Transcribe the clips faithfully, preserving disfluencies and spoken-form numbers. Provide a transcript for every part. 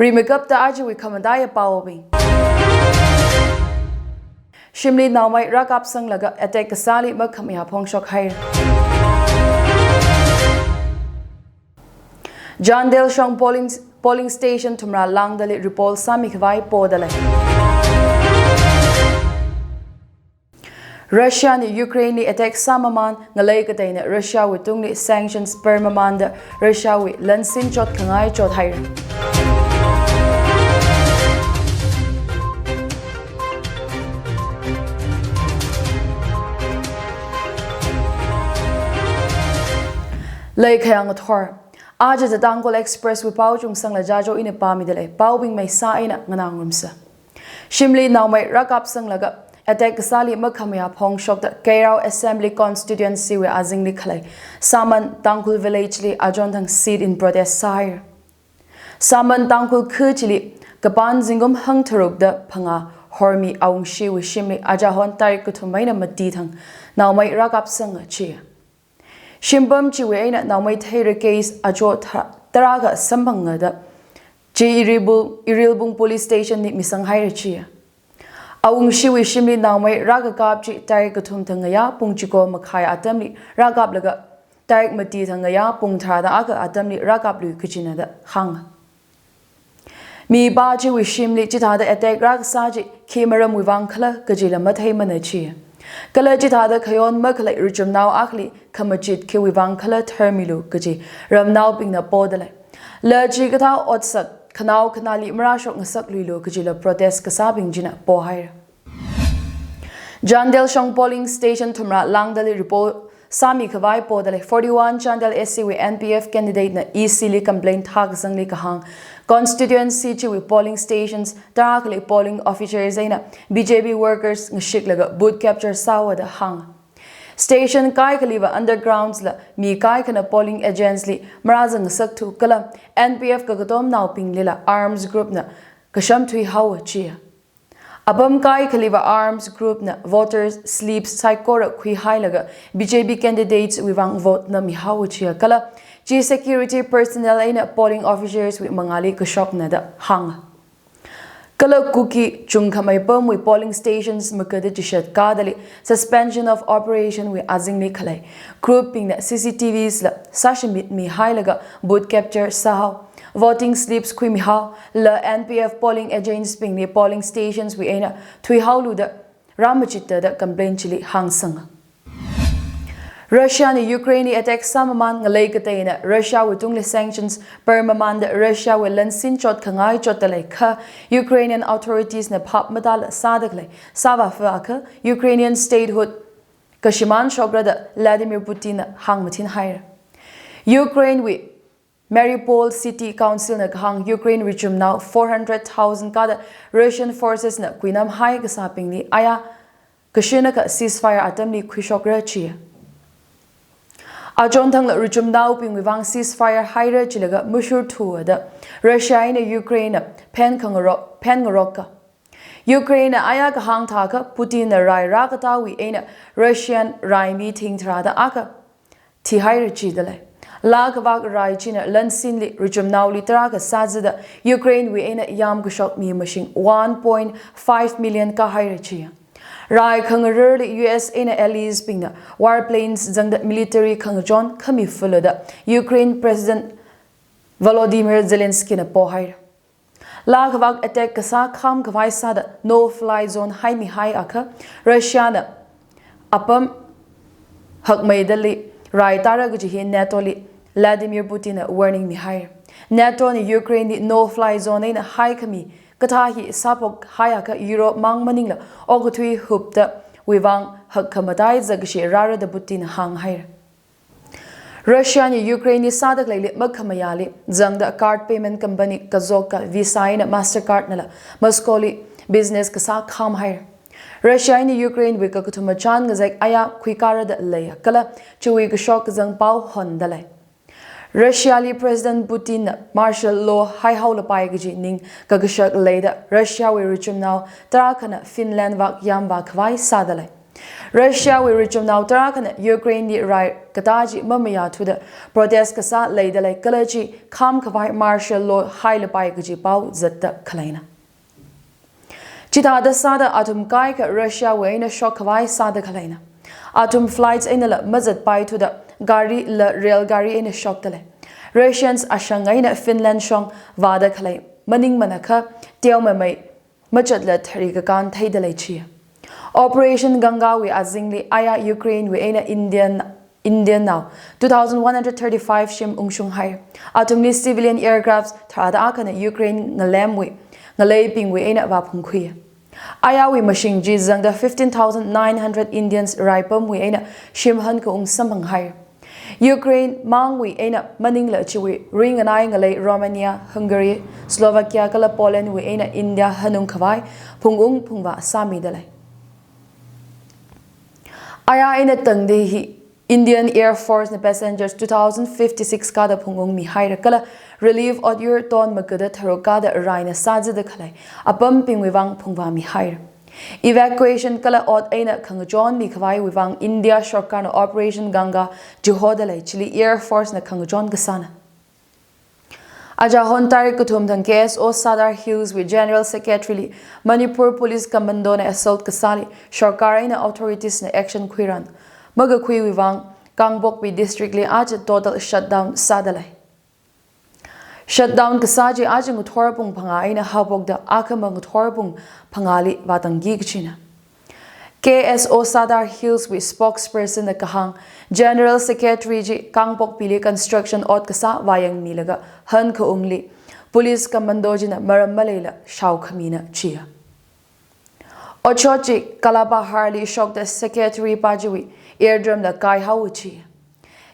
Rimeikapta ajawui khamataiya paobing. Shimli naomei rākapsanglaga attack kasāli makhamayā phongshok haira. Chandel Shong polling, polling station thumrā lāngdali report sāmikhavai podalei. Russiana Ukraineli attack sāmamān ngalei kateina Russiawui tungli sanctions permamānda Russiawui lansin chotkhangai chothaira. Leikhayang athor. Aja The Tangkhul Expresswui pao chungsangla jajo ina pāmidalei. Paobing maisa eina nganāngarumsa. Shimli naomei rākapsanglaga attack kasāli makhamayā phongshokta Keirao Assembly Constituencywui azingli khalei Saman Tangkhul Villageli achonthang sit-in protest sāhaira. Saman Tangkhul kha chili kapān zingkum hangtharukda phangā Hormi Awungshiwui shimli ajahon tarik kathum eina mati thang naomei rākapsanga chiya. Shimpam chiwui eina naomei theira case ajo tha-, tarākha samphangada chi Irilbung, Irilbung Police Stationli misanghaira chiya. Awungshiwui shimli naomei rākakap chi tarik kathum thang ngayā pung chiko makhai atamli rākaplaga tarik mati thang ngayā pung tharāda akha atamli rākaplui kajina da hānga. Mipā chiwui shimli chithāda attack rākasā chi khi maramwui vang khala kajila matheimana chiya. Kala chithāda khayon makhalei ruchumnao akhali khamachit khiwui vang khala tharmilu kaji ramnaobingna podalei. La chikathā otsak khanao khanāli marāshok ngasakluilu kajila protest kasābing china pohaira. Chandel Shong polling station thumrā lāngdali report sāmikhavai podalei. Forty-one Chandel A C wui N P F candidate na E C li complaint thākazangli kahāng constituency chiwui polling stations tarākhali polling officers eina B J P workers ngashiklaga booth capture sāhaowa da hānga. Station kaikhaliva undergrounds la mi kaikhana polling agents li marāzang ngasakthu kala N P F kakatomnaobinglila arms group na kasham thuihaowa chiya. Apam kaikhaliva arms group na voters slips saikora khuihailaga B J P candidates wui vang vote na mihaowa chiya kala chi security personnel eina polling officers wui mangāli kashokna da hānga. Kala Kuki chungkhamei pamwui polling stations makada chishat kadali suspension of operation wui azingli khalei group bingna C C T Vs la sāshimit mihailaga booth capture sāhao, voting slips khuimihao, la N P F polling agents bingli polling stations wui eina thuihaolu da rāmachitta da complaint chili hāngsanga. Russiana Ukraineli attack sāmamān ngalei kateina Russiawui tungli sanctions permamānda Russiawui lansin chotkhangai chotdalei kha Ukrainian authorities na phap matāla sāda khalei sāvāfa akha Ukrainian statehood kashimān shokra da Vladimir Putin na hāngmathinhaira. Ukrainewui Mariupol City Council na kahāng Ukraine richumnao four hundred thousand kada Russian forces na kuinamhai kasābingli aya kashinakha ceasefire atamli khuishokra chiya. Achonthangla richumnaobingwui vang ceasefire haira chilaga mashurthuwa da Russia eina Ukraine na phen khangarok, phen ngaroka. Ukraine na aya kahāng thākha Putin na rai rākatāwui eina Russian raimi thingtharāda akha thihaira chidalei. Laa kavak rai china lansinli richumnaoli tarākha sāzada Ukrainewui eina yamkashok mi mashing one point five million kāhaira chiya. Rai khangararli U S eina allies bingna warplanes zangda military khangachon khami fula da Ukraine President Volodymyr Zelensky na pohaira. Laa kavak attack kasā kham khavai sāda no fly zone haimihai akha Russia na apam hakmeidali rai tāra kaji hi NATO li Vladimir Putin na warning mihai. NATO na Ukraineli no fly zone eina haikhami kathā hi sāphokhai akha Europe mang maningla okathui huptawui vang hakkhamataiza kashi rāra da Putin na hānghaira. Russiana Ukraineli sāda khaleili makhamayāli zangda card payment company kazokka Visa eina Mastercard nala Moscowli business kasā kham haira. Russia eina Ukrainewui kakathuma chān ngazek aya khuikāra da leiya kala chiwui kashok kazang pao hondalei. Russiali President Putin na martial law haihaolapai kaji ning kakashak leida Russiawui richumnao tarākhana Finland vak yamvā khavai sādalei. Russiawui richumnao tarākhana Ukraineli rai katā chi mamayāthuda protest kasā leidalei kala chi khāmkhavai martial law hailapai kaji pao zatda khaleina. Chithāda sāda athum kaikha Russiawui eina shokkhavai sāda khaleina. Athum flights einala mazatpaithuda garila rail gari eina shokdalei. Russians ashang eina Finland shong vāda khalei maningmana kha teomeimei machatla thari kakān theidalei chi. Operation Gangawui azingli aya Ukrainewui eina Indian Indiannao two thousand one hundred thirty-five shim ungshunghaira. Athumli civilian aircrafts tharāda akhana Ukraine ngalemwui ngaleibingwui eina vāphungkhuiya. Ayawui mashing chi zangda fifteen thousand nine hundred Indians raipamwui eina shim hankaung samphanghaira. Ukraine mangwui eina maningla chiwui ringanai ngalei Romania, Hungary, Slovakia kala Polandwui eina India hanungkhavai phungung phungvā sāmidalei. Aya eina tangda hi Indian Air Forcena passengers two thousand fifty-six kāda phungungmihaira kala relief otyur ton magada tharuk kāda raina sāzida khalei apambingwui vang phungvāmihaira. Evacuation kala ot eina khangachonmikhavaiwui vang India sorkarna Operation Ganga chihodalei chili Air Forcena khangachon kasāna. Ajahon tarik kathum thang K S O Sadar Hillswui General Secretaryli Manipur Police Commandona assault kasāli sorkar eina authoritiesna action khuiran makakhuiwui vang Kangpokpi districtli aja total shutdown sādalei. Shutdown kasā chi aja ngathor pung phangā eina haophokda akhama ngathor pung phangāli vātangki kachina. K S O Sadar Hillswui spokespersonna kahāng, General Secretary chi Kangpokpili construction ot kasā vāyangmilaga hankaungli police commando china maram maleila shaokhamina chiya. Otshot chi Kalapaharli shokda secretary pa chiwui eardrumla kaihaowa chi.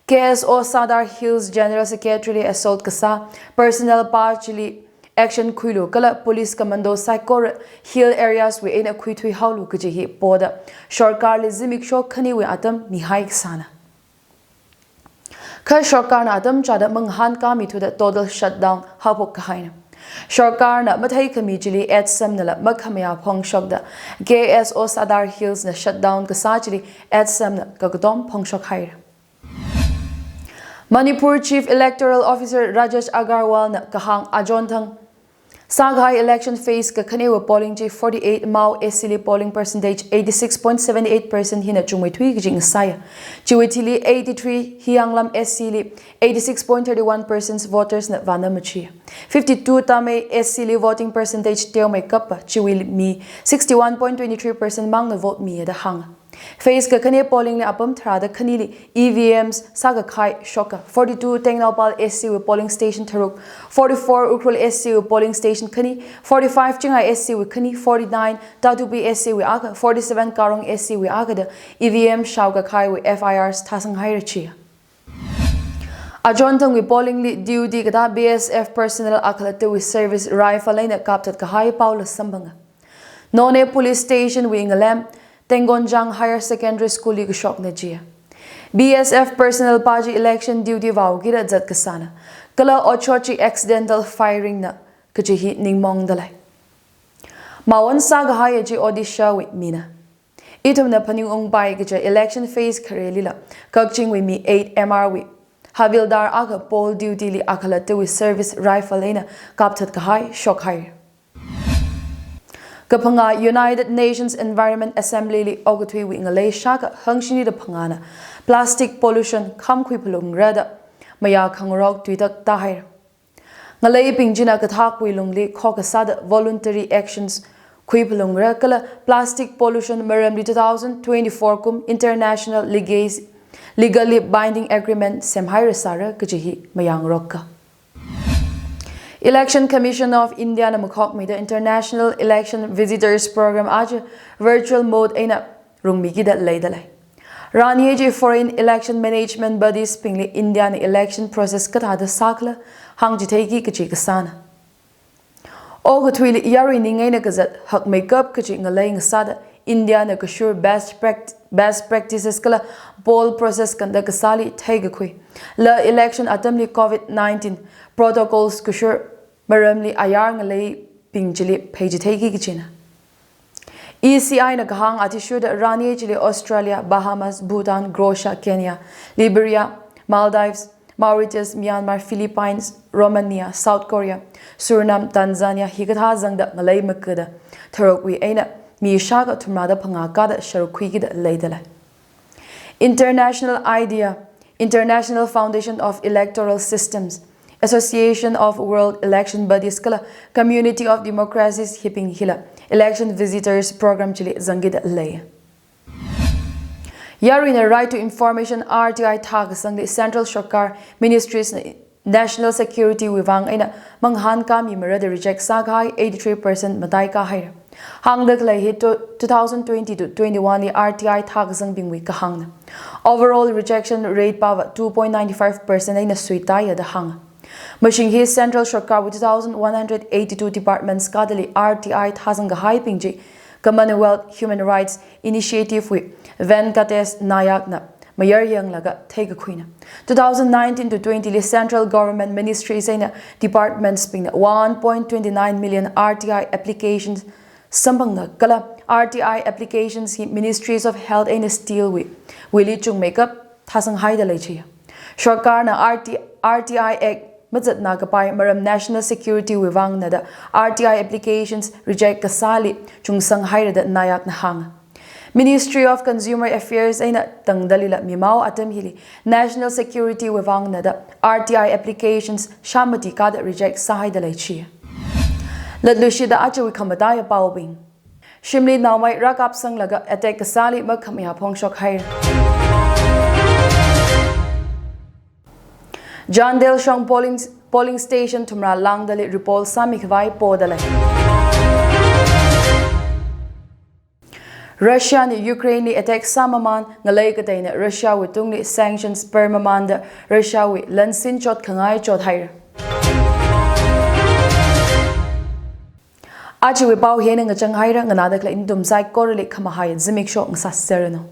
K S O Sadar Hills General Secretaryli assault kasā personnel pa chili action khuilu kala police commando saikora hill areaswui eina khuithuihaolu kaji hi poda sorkarli zimiksho khaniwui atam mihai kasāna. Kha sorkarna atam chāda mangahānkāmithuda total shutdown haophok kahaina. Sorkarna matheikhami chili aid samnala makhamayā phongshokda K S O Sadar Hillsna shutdown kasā chili aid samna kakatom phongshokhaira. Manipur Chief Electoral Officer Rajesh Agarwalna kahāng, achon thang sākahai election phase kakhanewui polling chi forty-eight Mao S Cli polling percentage eighty-six point seven eight percent hina chungmeithui kaji ngasāya. Chiwui thili eighty-three Hiyanglam S Cli eighty-six point thirty-one percent votersna vānam machiya. Fifty-two Tamei S Cli voting percentage teomeikapa, chiwui mi sixty-one point twenty-three percent mangna vote miya da hānga. Phase kakhane pollingli apam tharāda khanili E V Ms sākakhai shoka, forty-two Tengnoupal S Cwui polling station tharuk, forty-four Ukhrul S Cwui polling station khani, forty-five Chingai S Cwui khani, forty-nine Tatupi S Cwui akha, forty-seven Karong S Cwui akha da E V M shaokakhaiwui F I Rs thāsanghaira chiya. Achon thangwui pollingli duty katā B S F personnel akhalattawui service rifle eina kapthat kahai paola samphanga. Noney Police Stationwui ngalem Tengonjang Higher Secondary Schoolli kashokna chiya. B S F personnel pa chi election duty vāukida zat kasāna, kala otshot chi accidental firingna kaji hi ningmongdalei. Mawon sākahaiya chi Odishawui mina. Ithumna phaningungpai kaja election phase kharelila Kakchingwui mi eight M R wui Havildar akha poll dutyli akhalattawui service rifle eina kapthat kahai shokhai. Kaphangā United Nations Environment Assemblyli okathuiwui ngalei shākha hangshinida phangāna plastic pollution kham khuiphalungra da mayā khangarok tuitak tāhaira. Ngaleibing china kathakwui lungli khokha sāda voluntary actions khuiphalungra kala plastic pollution maramli two thousand twenty-four kum international legacy, legally binding agreement semhairasāra kaji hi mayāngaroka. Election Commission of Indiana makhokmida International Election Visitors Program aja virtual mode eina rungmikida leidalei. Rani chi foreign election management bodies bingli Indiana election process kathāda sākhala hāngchitheiki kaji kasāna. Okathuili yaruining eina kazat hakmeikap kaji ngalei ngasāda Indiana kashur best pract-, best practices kala poll process conduct kasāli theikakhui, la election atamli covid nineteen protocols kashur maramli ayar ngaleibing chili pheichitheiki kajina. E C I na kahāng athishurda rani chili Australia, Bahamas, Bhutan, Croatia, Kenya, Liberia, Maldives, Mauritius, Myanmar, Philippines, Romania, South Korea, Suriname, Tanzania hikathā zangda ngalei makada tharukwui eina mi shākha thumrāda phangā kāda sharuk khuikida leidalei. International IDEA, International Foundation of Electoral Systems, Association of World Election Bodies kala Community of Democracies hibing hila Election Visitors Program chili zangkida lei. Yaruina Right to Information, R T I, thākasangli Central Sarkar Ministries na National Security wui vang eina mangahān kāmimara da reject sākahai eighty-three percent mataikāhaira. Hāngda khalei hi two thousand twenty to twenty-one li R T I thākasangbingwui kahāngna. Overall rejection rate pava two point nine five percent eina suitaiya da hānga. Mashing hi Central Sarkarwui two thousand one hundred eighty-two departments kadali R T I thāsangkahaibing chi Commonwealth Human Rights Initiative wui Venkatesh Nayak na mayar yanglaga theikakhuina. Two thousand nineteen to twenty li Central Government Ministries eina departments bingna one point twenty nine million R T I applications samphanga kala R T I applications hi Ministries of Health eina Steel wui wuili chungmeikap thāsanghaida leichiya. Sarkarna R T, R T I Act mazatna kapai maram national security wui vangna da R T I applications reject kasāli chungsanghaira da Nayak na hānga. Ministry of Consumer Affairs eina tangdalila mimao atam hili national security wui vangna da R T I applications shāmati kāda reject sāhaida leichiya. Latluishida ajawui khamataiya paobing. Shimli naomai rākapsanglaga attack kasāli makhamayā phongshokhaira. Chandel shong polling, polling station thumrā lāngdali repoll sāmikhavai podalei. Russia na Ukraine li attack sāmamān ngalei kateina Russia wui tungli sanctions permamānda Russia wui lansin chotkhangai chothaira. Ajawui pao hina ngachanghaira, nganāda khalei nathum saikorali khamahai zimiksho ngasāserranu.